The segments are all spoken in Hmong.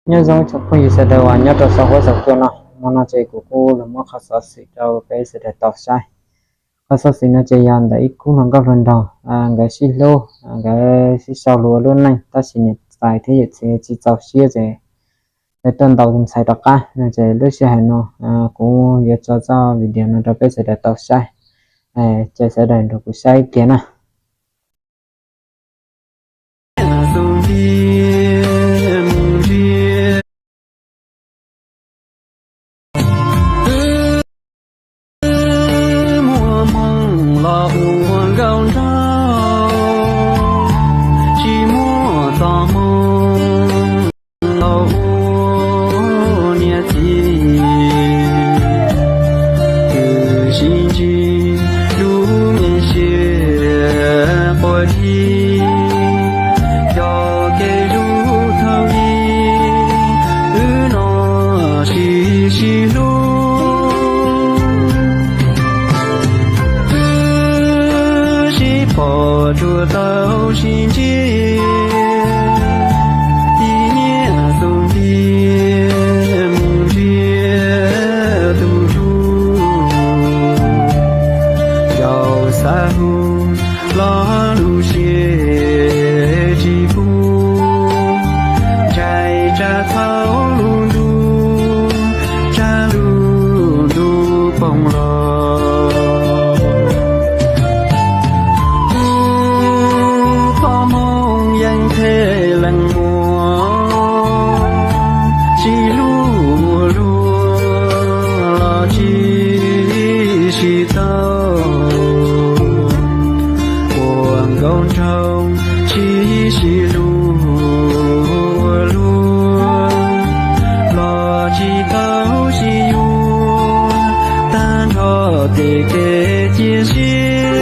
Nyob zoo tsoom phooj ywg sawv daws uas nyob rau saum huab saum cua no, hmo no ces kuv kuj los muab qhov xov xwm rau peb sawv daws tau saib. Qhov xov xwm no ces yog ntawm ib khub hluas nkauj hluas nraug nkawd sib hlub, nkawd sib sau lus ua lub neej, tab sis niam tais thiab yawm txiv tsis txaus siab ces lawv tuaj ntaus tus ntxhais rov qab no. Ces lub sij hawm no kuv yuav tso txoj video no rau peb sawv daws tau saib, ces sawv daws nrog kuv saib kiag na. Muaj hmoo los ua nkauj nraug, tsis muaj txoj hmoo los ua niam txiv. Twb sib ntsib lub me siab quav dib, cog kev hlub thaum ub, wb no sib sib hlub. Wb sib pom tsuas tau sib ntsib, tib niag xub ntiag mus nrhiav tus hlub. Yog xav hu los lub siab tsis pub, ntshai tsam thaum lub ntuj, tsam lub ntuj poob los, txoj hmoo yeej them leej muaj, sib hlub ua luaj los tsis sib tau. Ua nkauj nraug tsis sib hlub ua luaj los tsis tau sib yuav, tag nrho tej kev cia siab.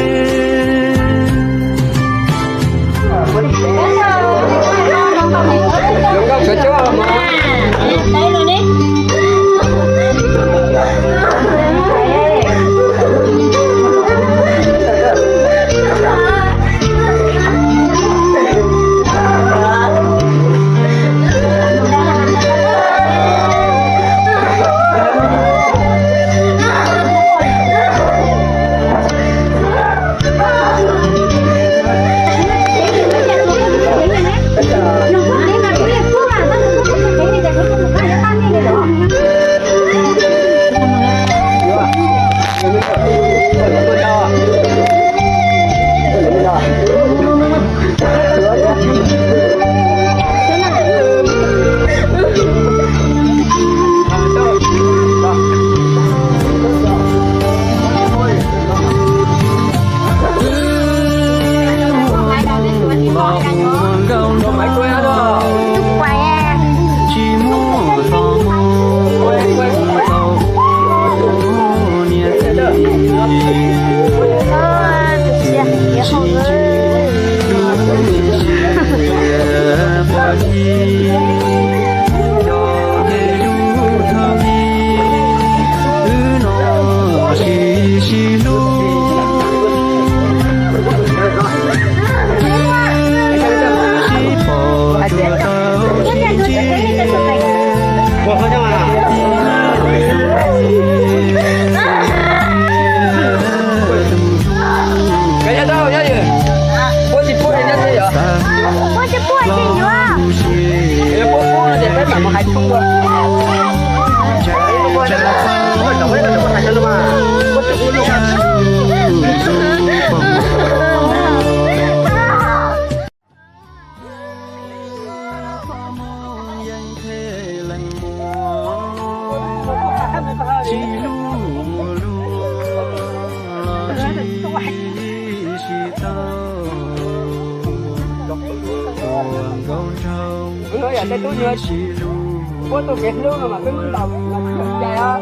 Muab tus kev hlub no mas peb muab ntaus mas txhub cai,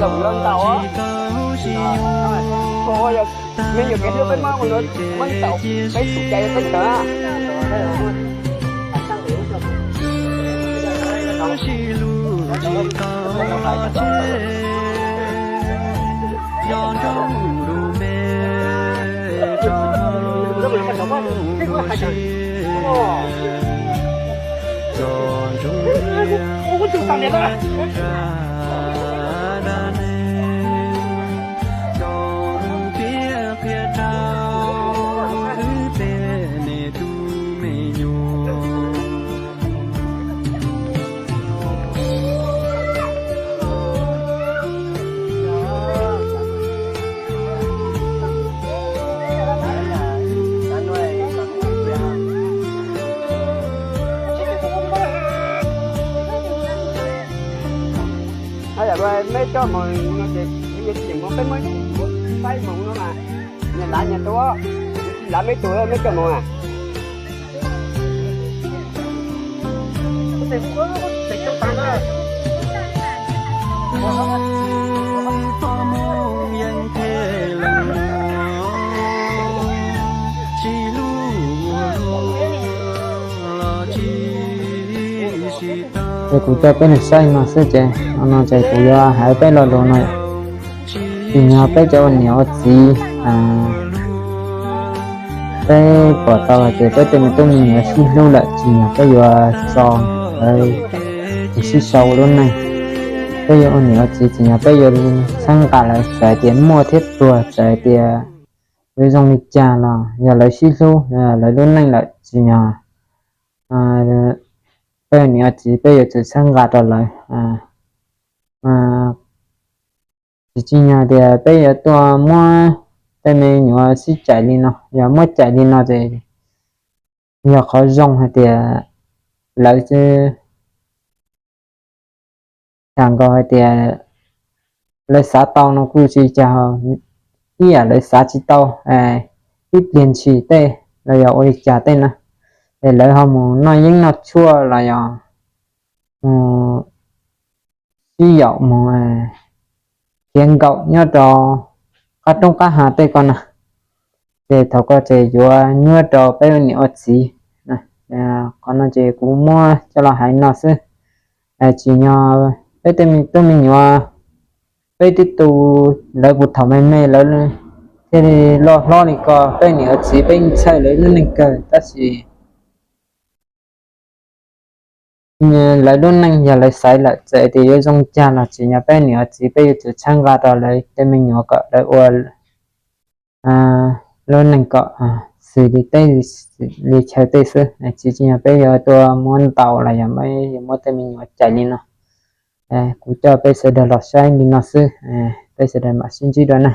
loom los ntaus. Yog me nyuam kev hlub peb muab, muab ntaus peb txhub cai peb tawv. Yog meb coj mus no ces yog tsis muab peb muab saib mus no mas nyias lav nyias tua, tsis lav meb tua meb coj mus. Ces kuv coj peb los saib no xwb ces no ces kuv yuav hais peb lo lus no. Tsim nyog peb cov ua niam ua txiv, peb pom tau hais tias peb tej me tub me nyuam sib hlub lawm tsim nyog peb yuav tso lawv sib sau ua lub neej. Peb yuav ua niam ua txiv tsim nyog peb yuav txhawb nqa lawv, txawm hais tias muaj thiab tuag, txawm hais tias yuav zoo li cas los yog lawv sib hlub lawv lub neej lawm tsim nyog peb ua niam ua txiv peb yuav tsum txhawb nqa rau lawv. Tsis tsim nyog tias peb yuav tuaj muab tej me nyuam sib cais li no, yog muab cais li no ces yog qhov zoo hais tias lawv xwb. Tham nkaus hais tias lawv xav tau no kuj tsis cas, ib yam lawv xav tsis tau ib pliag ntshis tej los yog ua li cas tej na, es lawv ho mus noj yeeb noj tshuaj los yog mus sib yaum mus khiav nkaum nyob rau qab roob qab hav tej ko na, ces thaum ko ces yuav nyuaj rau peb ua niam ua txiv. Qhov no ces kuv muab coj los hais no xwb. Tsim nyog peb tej me tub me nyuam, peb twb tu lawv puag thaum me me lawv thiaj li loj hlob li ko, peb niam ua txiv peb yeej txhawj lawv lub neej kawg tab sis lawv lub neej yog lawv xaiv lawm, txawm tias yuav zoo cas los tsim nyog peb niam ua txiv peb yuav tsum txhawb nqa rau lawv tej me nyuam kom lawv ua lub neej kom xws li teb li chaw tej xwb, tsis tsim nyog peb yuav tuaj muab ntaus los yog yuav muab tej me nyuam cais li no. Kuv coj peb sawv daws los saib li no xwb, peb sawv daws mam sib ntsib dua na.